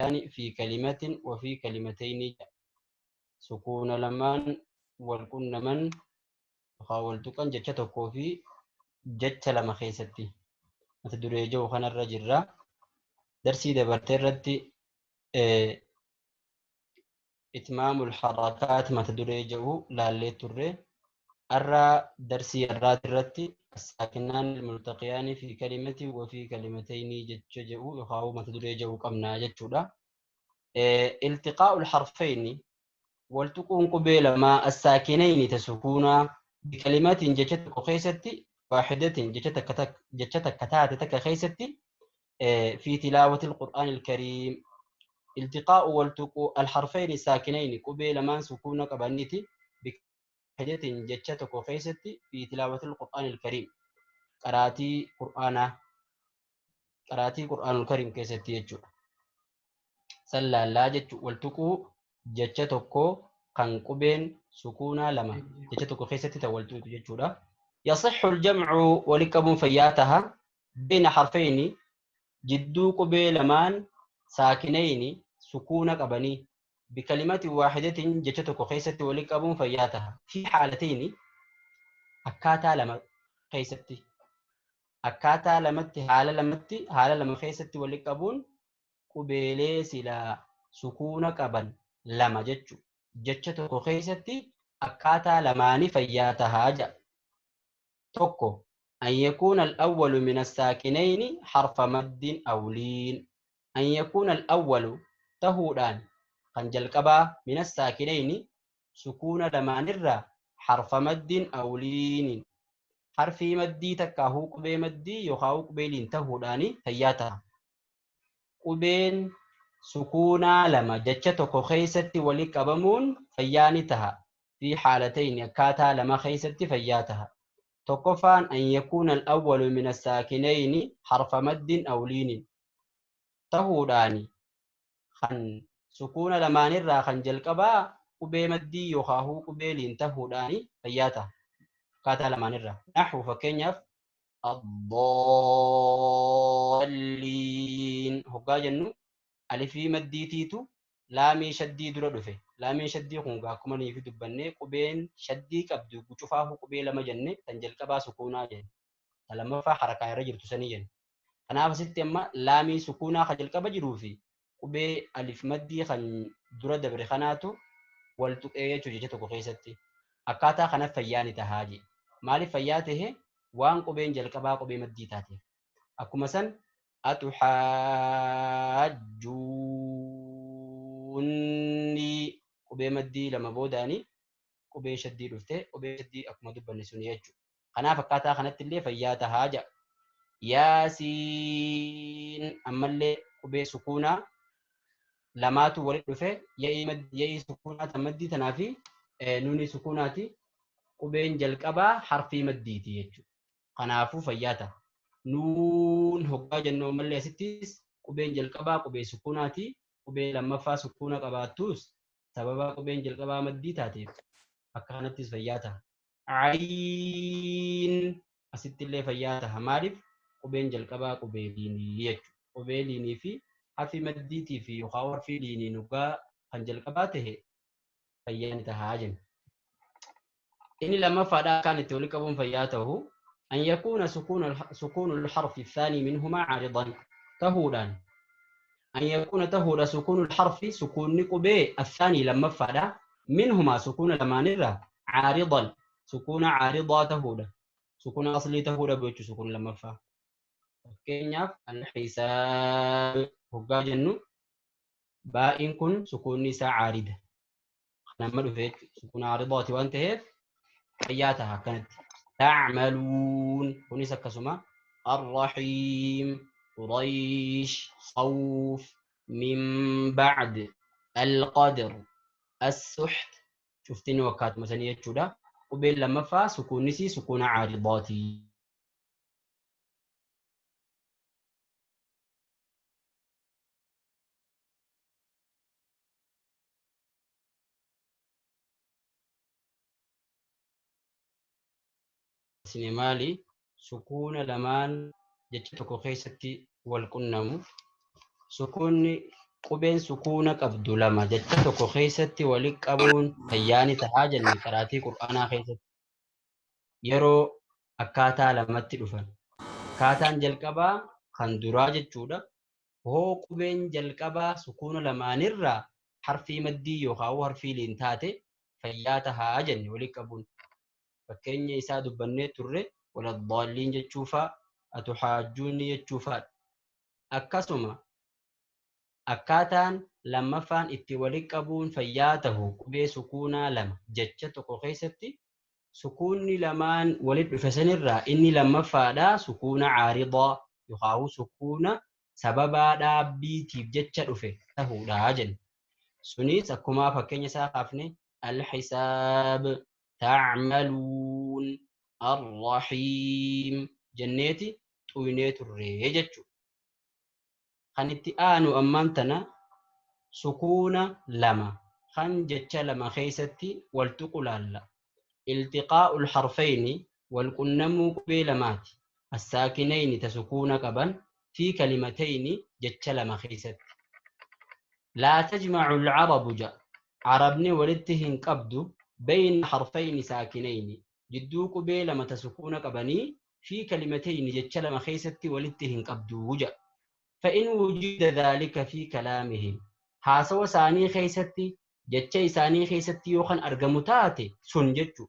في كلمة وفي كلمتين. Sukuuna lamaan wal qunnaman yookaan wal tuqan jecha tokkoo fi jecha lama keessatti mata duree jiru kanarra jirra. Darsii dabartee irratti itmaamul harakaat mata duree jedhu laallee turre. Har'a darsii har'aati irratti saakinaan multaqiyaanii fi kalimatii wa fi kalimatayni jecha jedhu yookaan mata duree jedhu qabnaa jechuudha. Iltiqaa'ul harfayni, wal tuquun qubee lamaa, assaakinayni ta sukuunaa, bikalimatiin jecha tokko keessatti, waahidatin jecha takka taate takka keessatti, fi tilaawati alqur'aan alkariim. Iltiqaa'u, wal tuquu, alharfayni saakinayni, qubee lamaan sukuuna qabaniiti, bikalimatin jecha tokko keessatti, fi tilaawati alqur'aan alkariim, qaraatii qur'aanaa, qaraatii qur'aanul kariim keessatti jechuudha. Sallaallaa jechuudha. Wal tuquu jecha tokko kan qubeen sukuunaa lama jecha tokko keessatti ta'u wal tuqu jechuudha. يصح الجمع ولقب فياتها بين حرفين، jidduu qubee lamaan، ساكنين sukuuna qabanii، بكلمة واحدة jecha tokko keessatti walitti qabuun fayyaa taha. في حالتين، akkaataa lama keessatti, akkaataa lamatti, haala lamatti, haala lama keessatti walitti qabuun qubeelee silaa sukuuna qaban lama jechu jecha tokko keessatti akkaataa lamaanii fayyaa tahaa jedha. Tokko, أن يكون الأول من الساكنين حرف مد أو لين. أن يكون الأول tahuudhaan kan jalqabaa، من الساكنين sukuuna lamaanirraa، حرف مد أو لين harfii maddii takkaahuu qubee maddii yookaan qubee liin tahuudhaani fayyaa ta'a. Qubeen sukuunaa lama jecha tokko keessatti walitti qabamuun fayyaa ni taha. في حالتين، akkaataa lama keessatti fayyaa taha. Tokkoffaan، أن يكون الأول من الساكنين حرف مد أو لين tahuudhaani kan sukuuna lamaanirraa kan jalqabaa qubee maddii yookaan qubee liin tahuudhaani fayyaa taha. Akkaataa lamaanirraa. نحو fakkeenyaaf الضالين hoggaa jennu alifii maddiitiitu laamii shaddii dura dhufe. Laamiin shaddii kun akkuma niifi dubbannee qubeen shaddii qabdu cufaafu qubee lama jenne, tan jalqabaa sukuunaa jenne. Tan lammaffaa harakaa irra jirtu sanii jenne. Kanaaf asitti amma laamii sukuunaa kan jalqaba jiruu fi qubee alif maddii kan dura dabre kanaatu wal tuqee jechuudha jecha tokko keessatti. Akkaataa kanaaf fayyaa ni tahaa jee. Maaliif fayyaa tahe? Waan qubeen jalqabaa qubee maddii taateef. Akkuma san أتحاجوني qubee maddii lama boodaanii qubee shaddii dhufte, qubee shaddii akkuma dubbanne suni jechuudha. Kanaaf akkaataa kanatti illee fayyaa tahaa jedha. يس ammallee qubee sukuunaa lamaatu walitti dhufe, ya'ii sukuunaa tan maddii tanaa fi nuunii sukuunaati. Qubeen jalqabaa harfii maddiiti jechuudha. Kanaafuu fayyaa ta'a. Nuun hoggaa jennu ammallee asittis qubeen jalqabaa qubee sukuunaati. Qubee lammaffaa sukuuna qabaattus sababa qubeen jalqabaa maddii taateef akka kanattis fayyaa ta'a. عين asitti illee fayyaa ta'a. Maaliif? Qubeen jalqabaa qubee liinii jechuudha. Qubee liinii fi harfi maddiitii fi yookaan harfi liinii hoggaa kan jalqabaa tahe fayyaa ni tahaa jenna. Inni lammaffaadhaa kan itti walitti qabuun fayyaa ta'u، أن يكون سكون الحرف الثاني منهما عارضا tahuudhaan، أن يكون tahuudha، سكون الحرف sukuunni qubee، الثاني lammaffaadha، منهما sukuuna lamaanirraa، عارضا sukuuna caaridaa tahuudha, sukuuna aslii tahuudha jechuu sukuuna lammaffaa. Fakkeenyaaf الحساب hoggaa jennu baa'iin kun sukuunni isaa caarida kan amma dhufe sukuuna caaridaati waan ta'eef fayyaa taha akkanatti. تعملون kunis akkasuma، الرحيم، قريش، خوف، من بعد، القدر، السحت شفتني wakkaatuma sanii jechuudha. Qubeen lammaffaa sukuunnisii sukuuna caaridaati. Maali? Sukuuna lamaan jecha tokko keessatti wal qunnamu. Sukuunni Qubeen sukuuna qabdu lama jecha tokko keessatti walitti qabuun fayyaani tahaa jenne qaraatii Qur'aanaa keessatti yeroo akkaataa lamatti dhufan. Akkaataan jalqabaa kan duraa jechuudha. Hoo qubeen jalqabaa sukuuna lamaanirraa harfii maddii yookaan harfii liin taate fayyaa tahaa jenne walitti qabuun. Fakkeenya isaa dubbannee turre waladaalliin jechuufaa atuhaajjuunni jechuufaadha. Akkasuma akkaataan lammaffaan itti walitti qabuun fayyaa tahu qubee sukuunaa lama jecha tokko keessatti sukuunni lamaan walitti dhufe sanirraa inni lammaffaadha sukuuna caaridaa yookaan sukuuna sababaa dhaabbiitiif jecha dhufe tahuudha jenna. Sunis akkuma fakkeenya isaa kaafne alxisaab, tacmaluun, arrahiim jenneeti xuynee turree jechuudha. Kan itti aanu ammaan tana sukuuna lama kan jecha lama keessatti wal tuqu laalla. Iltiqaa'ul harfayni wal qunnamuu qubee lamaati. Assaakinayni ta sukuuna qaban fi kalimatayni jecha lama keessatti. Laa tajmacu alcarabu ja'a. Carabni walitti hin qabdu bayna harfayni saakinayni. Jidduu qubee lama ta sukuuna qabanii fi kalimatayni jecha lama keessatti walitti hin qabdu ja'a. فإن وجد ذلك في كلامهم هاسوا ساني خيستي جتشي ساني خيستي يوخن أرقمتاتي سن جتشو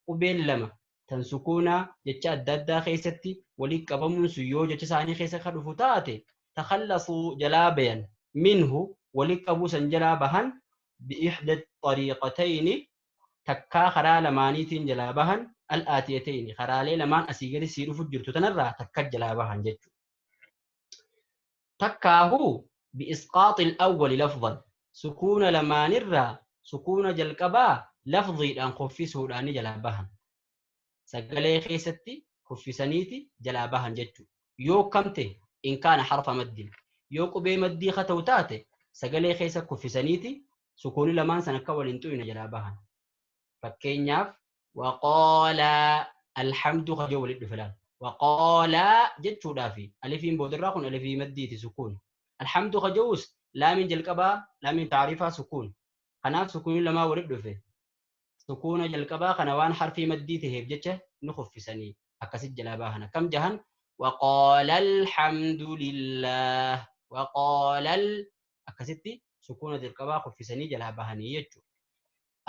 قبيل لما تنسكونا جتشا أدادا خيستي ولي قبمون سيو جتشي ساني خيست خلفتاتي تخلصوا جلابيا منه ولي قبوسا جلابهن بإحدى الطريقتين تكا خرا لمانيتين جلابهن الآتيتين خرالي لمان أسيقري سيرو فجرتو تنرى تكا جلابهن جتشو تكاهو بإسقاط الأول لفظا سكون لما نرى سكون جلقبا لفظي أن خفسه الآن جلابها سجلي خيستي خفسنيتي جلابها جتشو يو كمته إن كان حرف مد يو قبي مدي ختوتاته سجلي خيسة خفسنيتي سكون لمان سنكول انتوين جلابها فكينياف وقال الحمد خجول الفلان وقال جتشو دافي ألفين بودراخون ألفي مديتي سكون الحمد خجوس لا من جلقبا لا من تعريفها سكون قناف سكون لما ورد فيه سكون جلقبا قنوان حرفي مديته بجتشه نخف سني أكسد جلاباهنا كم جهن وقال الحمد لله وقال أكسدتي سكون جلقبا خف سني جلاباهني يجو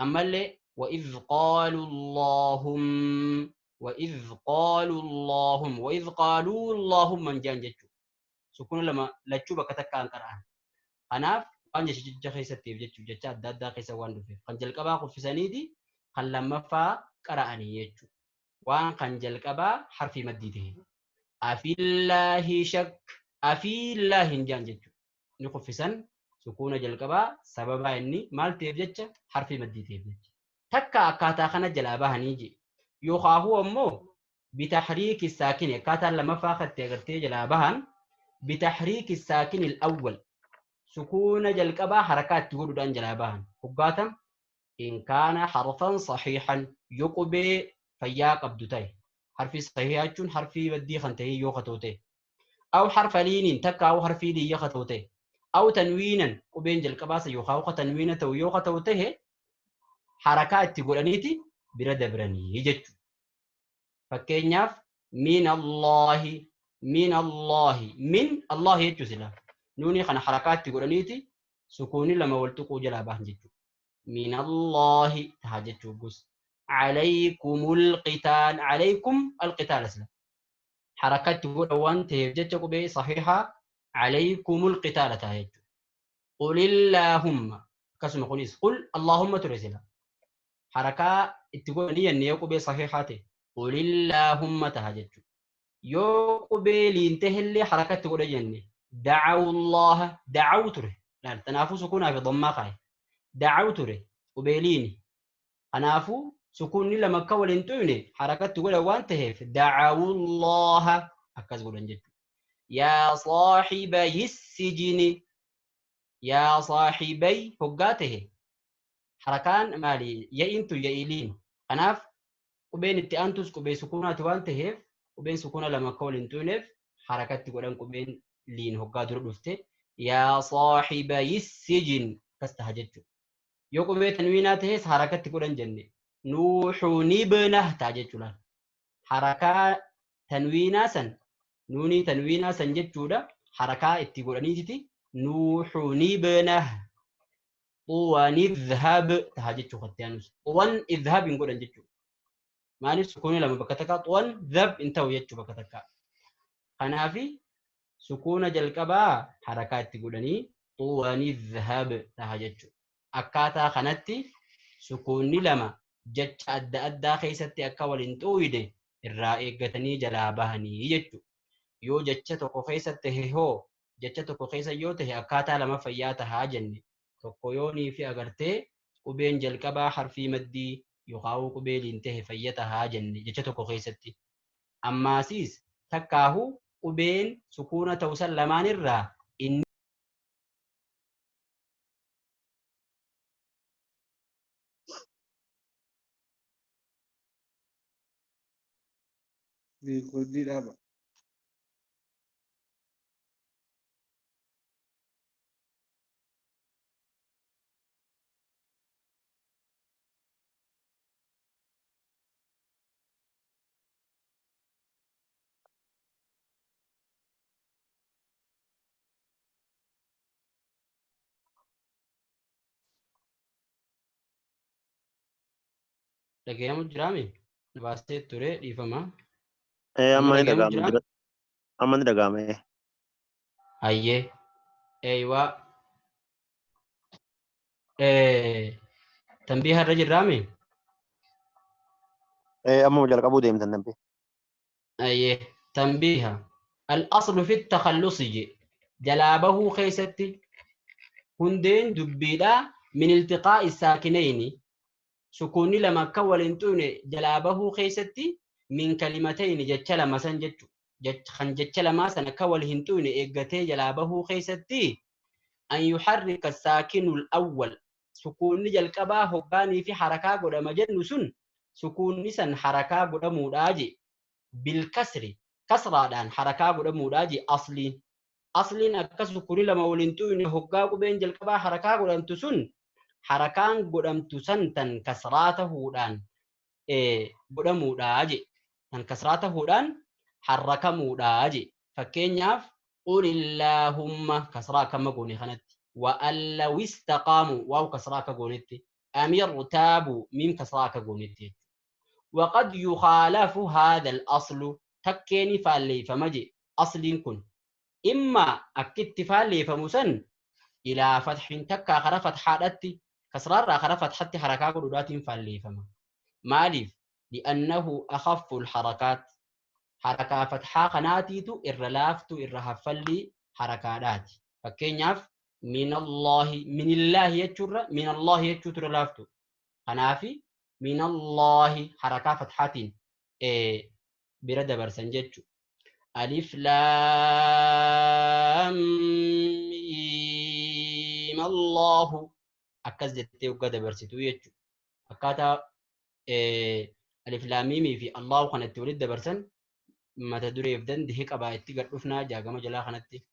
أما اللي وإذ قالوا اللهم وإذ قالوا اللهم وإذ قالوا اللهم من جان جتشو سكون لما لتشو بكتكان قرآن أنا وان جتش خيستي جتشو جتش دادا خيسة وان دفي خنجل كبا خفسانيدي خن لما فا قرآني يجو وان خنجل كبا حرفي مديته أفي الله شك أفي الله جان جتشو نخفسن سكون جلقبا سببا إني مالتي جتش حرفي مديته جتش تكا أكاتا خنا جلابها نيجي يخاهو أمو بتحريك الساكن كاتا لما فاخت تغرتي جلابهن بتحريك الساكن الأول سكون جلقبا حركات تقول دان جلابهن حقاتم إن كان حرفا صحيحا يقبي فياق أبدتي حرفي صحيح حرفي بدي خنتهي يوختوتي أو حرف لين تكا أو حرفي لي يختوتي أو تنوينا قبين جلقبا سيخاو تنوينة ويوختوته حركات تقول أنيتي برد برني جت فكينياف من الله من الله من الله يجوزلا نوني خنا حركات تقولنيتي سكوني لما ولتقو جلابه جت من الله تهجت بس عليكم القتال عليكم القتال اسلا حركات تقول وانت جت قبي صحيحه عليكم القتال تهجت قل اللهم كسم قوليس قل اللهم ترسلا حركة تقول أن يقبي صحيحاته قل اللهم تهجت يقبي لينتهي اللي حركة تقول جنة دعوا الله دعوا تره لا تنافو سكونها في ضمة خاي دعوا تره قبيليني أنافو سكون لما كول انتوني حركة تقول وانتهي دعوا الله أكاز قول جد يا صاحبي السجن يا صاحبي فقاته حركان مالي يا انتو يا إلين أناف وبين التأنتس كوبي سكونة توانتهف وبين سكونة لما كول انتونف حركات تقولن كوبين لين هقا دربفته Yaa saaxibayi sijin akkas taha jechuudha. Yoo qubee tanwiinaa tahes harakatti godhan jenne. Nuuxuun ibnah taha jechuudha. Harakaa tanwiinaa san nuunii tanwiinaa san jechuudha. Harakaa itti godhaniititi nuuxuun ibnah xuwan idhab taha jechuu katti aanus. Xuwan idhab hin godhan jechuudha. Maaliif sukuunii lama bakka takkaa xuwan dhab hin ta'u jechuu bakka takkaa. Kanaafi sukuuna jalqabaa harakaa itti godhanii xuwan idhab taha jechuudha. Akkaataa kanatti sukuunni lama jecha adda addaa keessatti akka waliin xuuyne irraa eeggatanii jalaa bahanii jechuudha. Yoo jecha tokko keessa tahe hoo jecha tokko keessa yoo tahe akkaataa lama fayyaa tahaa jenne. Tokko yoonii fi agartee qubeen jalqabaa harfii maddii yookaan qubee liin tahe fayya tahaa jenne jecha tokko keessatti. Ammaasiis takkaahu qubeen sukuuna ta'u san lamaan irraa inni Riikoordii dhaaba. Dhagayamu jiraami? Baastee ture dhiifama. Ee Amma amma ni dhagayamu dhaga'ama jiraa? jira. Amma ni dhaga'ama. Ee. Hayyee. Eeywaa. Tanbii har'a jirraami? Ee amma jalqabuu deemtan dambe. Hayyee. Tanbiiha. Al-aslu fi takhallusi je. Jalaa bahuu keessatti hundeen dubbiidhaa min iltiqaa'i saakinayni sukuunni lama akka waliin xuqne jalaa bahuu keessatti min kalimatayni jecha lama san jechu kan jecha lamaa san akka wal hin xuqne eeggatee jalaa bahuu keessatti an yuharrika saakinul awwal sukuunni jalqabaa hoggaanii fi harakaa godhama jennu sun sukuunni san harakaa godhamuudhaa je bilkasri kasraadhaan harakaa godhamuudhaa je asliin asliin akka sukuunni lama waliin xuqne hoggaa qubeen jalqabaa harakaa godhamtu sun harakaan godhamtu san tan kasraa tahuudhaan godhamuudhaa je tan kasraa tahuudhaan harrakamuudhaa je fakkeenyaaf qul illaahumma kasraa akkama goone kanatti wa an law istaqaamu waaw kasraa akka goonetti amirtaabu miim kasraa akka goonetti jechuudha. وقد يخالف هذا الأصل تكيني فالليفما جي أصلين كن إما أكدت فالليفمو سن إلى فتح تكا خرا فتحاتي كسرار خرا فتحتي حركات قدرات فالليفما مالف لأنه أخف الحركات حركة فتحة قناتيتو إرلافتو إرهفلي حركات فكينياف من الله من الله يجر من الله يجر لافتو قنافي من الله حركة فتحات برد برسنجتشو ألف لام ميم الله أكز جتي وقد برستو يجو أكاتا ألف لام ميم في الله خنت ولد برسن ما تدري يبدن دهيك أبا اتقر أفنا جاقما جلا خنتي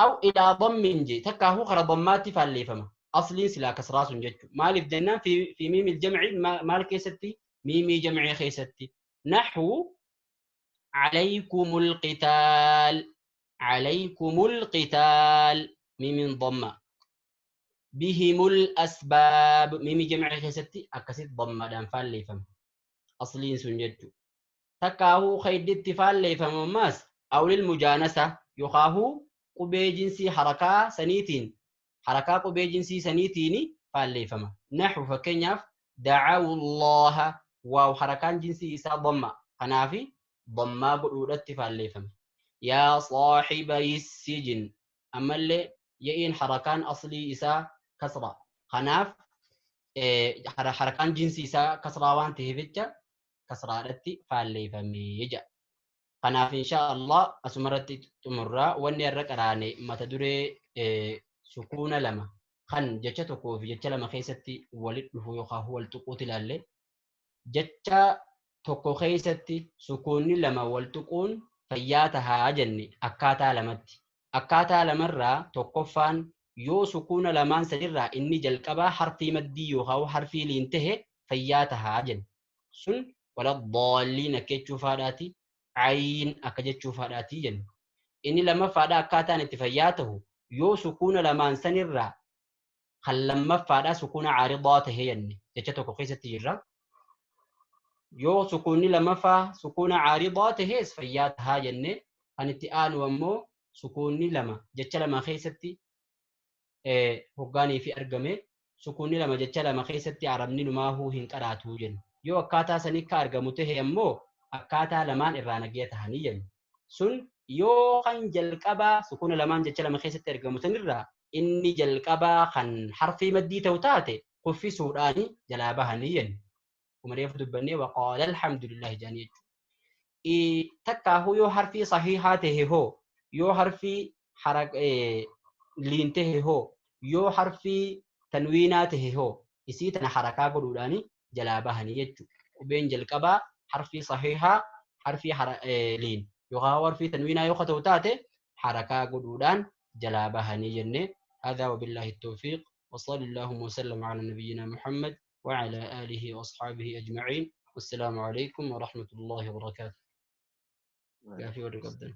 أو إلى ضم جي تكاهو خر ضماتي فاللي فما أصلي سلا كسراس جتشو مالف جنان في ميم الجمع مال كيستي ميمي جمعي خيستي نحو عليكم القتال عليكم القتال ميم ضمة بهم الأسباب ميم جمع خيستي أكسيت ضمة دان فاللي فما أصلي سنجتشو تكاهو خيد فاللي فما ماس أو للمجانسة يخاهو قبي جنسي حركة سنيتين حركة قبي جنسي سنيتيني فاللي فما نحو فكنياف دعوا الله واو حركان جنسي إسا ضمة خنافي ضمة قدودت فاللي فما يا صاحبي السجن أما اللي يئين حركان أصلي إسا كسرة خناف حركان جنسي إسا كسرة وان تهفتش كسرة رتي فاللي فمي يجا خناف إن شاء الله أسمرت تمرة واني الرقراني ما تدري سكون لما خن جتة تكو في جتة لما خيستي ولد هو يخا هو التقوت لالي جتة تكو خيستي سكون لما والتقون فياتها جني أكاتا لمتي Akkaataa lamarraa tokkoffaan yoo sukuuna lamaan sanirraa inni jalqabaa harfii maddii yookaan harfii liin tahe fayyaa tahaa jenna. Sun wala daalliin akka jechuufaadhaati, ayin akka jechuufaadhaati jenna. Inni lammaffaadha akkaataan itti fayyaa tahu yoo sukuuna lamaan sanirraa kan lammaffaadha sukuuna caaridaa tahe jenne jecha tokko keessatti jirra. Yoo sukuunni lammaffaa sukuuna caaridaa tahes fayyaa tahaa jenne kan itti aanu ammoo sukuunni lama jecha lama keessatti hoggaanii fi argame sukuunni lama jecha lama keessatti arabni numaahuu hin qaraatuu jenna. Yoo akkaataa sanii akka argamu tahe ammoo akkaataa lamaan irraa nagaya tahanii jenna. Sun yoo kan jalqabaa sukuuna lamaan jecha lama keessatti argamu sanirraa inni jalqabaa kan harfii maddii ta'u taate kuffisuudhaan jalaa bahanii jenna. Akkuma reefu dubbannee waqaala alhamdulillahi jedhanii jechuudha. Takkaahuu yoo harfii sahihaa tahe hoo yoo harfii liin tahe hoo yoo harfii tanwiinaa tahe hoo isii tana harakaa godhuudhaan jalaa bahanii jechuudha. Qubeen jalqabaa harfii sahihaa harfii liin yookaan harfii tanwiinaa yoo ta'u taate harakaa godhuudhaan jalaa bahanii jenne. هذا وبالله التوفيق وصلى اللهم وسلم على نبينا محمد وعلى آله وأصحابه أجمعين والسلام عليكم ورحمة الله وبركاته. في ورقة.